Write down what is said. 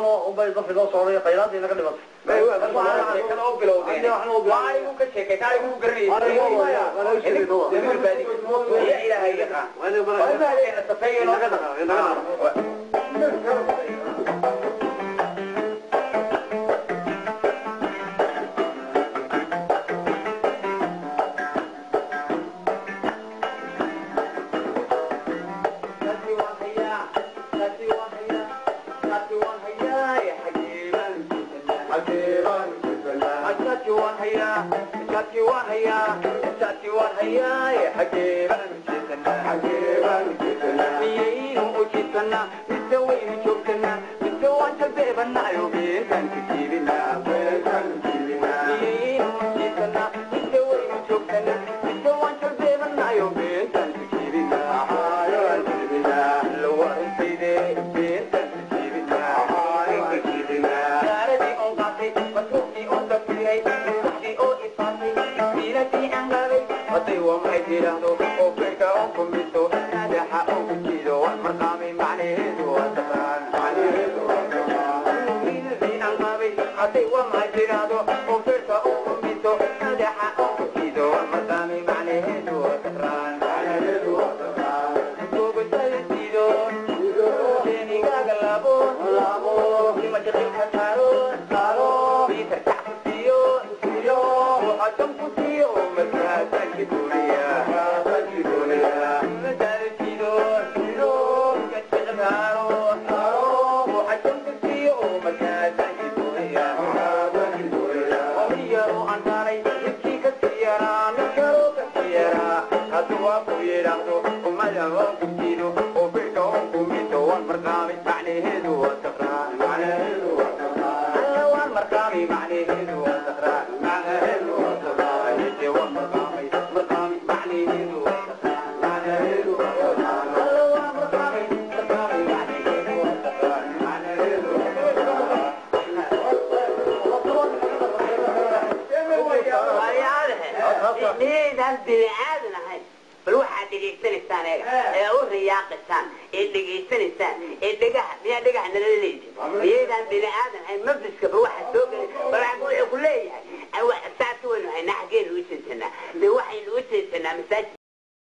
Unbay dadka loo socday khayraadii naga dhimatay. Arigu ka sheekay, arigu garanayay, ya Ilaahay yaqaan. Miyaynu u jisanaa mise waynu joogsanaa mise waan jalbeebanayo beentaan ku jiibinaa? Miyaynu u jisanaa mise waynu joogsanaa mise waan jalbeebanayo beentaan ku jiibinaa? Low arrintayde beentaan ku jiibinaa. Gaaradii oon qaatay, masruufkii oon dafiray, maskaxdii oo ifaatay, miiladii aan qaabay hadday waa maxay tidhaahdo oo beerka oon kumiso, madaxa oon ku jiido, waan marqaamay, macnaheedu waa taqaan. Miiladii aan qaabay hadday waa maxay tidhaahdo oo beerka oon kumiso, madaxa oon ku jiido, waan marqaamay, macnaheedu waa taqaan. Googosada jiido, jeenigaaga laabo, mashaqilka saaro, biitar kac ku siiyo, waxaa ku siiyo, markaasaan jibuuriya. Madaalo jiido, jaqil saaro, waxaa ku siiyo, markaasaan jibuuriya. Yaro aan dhalay midkii ka sii yaraa, mid kaloo ka sii yaraa hadduu waa ku yidhaahdo, ummada waan ku jiido oo birka oon ku mito, waan marqaamay, macnaheedu waa saqraan. Alla waan marqaamay, macnaheedu waa saqraan. Yeeshee waan marqaamay, marqaamay, macnaheedu waa saqraan. Alla waan marqaamay, marqaamay, macnaheedu waa saqraan. Miyaydaan bini aadan ahayn? Bal waxaad dhegaysanaysaan eega ee u riyaaqaysaan ee dhegaysanaysaan ee dhegaha miyaa dhegaha nala leedin? Miyaydaan bini aadan ahayn? Mafriska bal waxaa soo gelay, bal wuxuu ku leeyahay saas waynu haynaa. Xaggeenu u jeesanaa? Dee waxaynu u jeesanaa masaajid.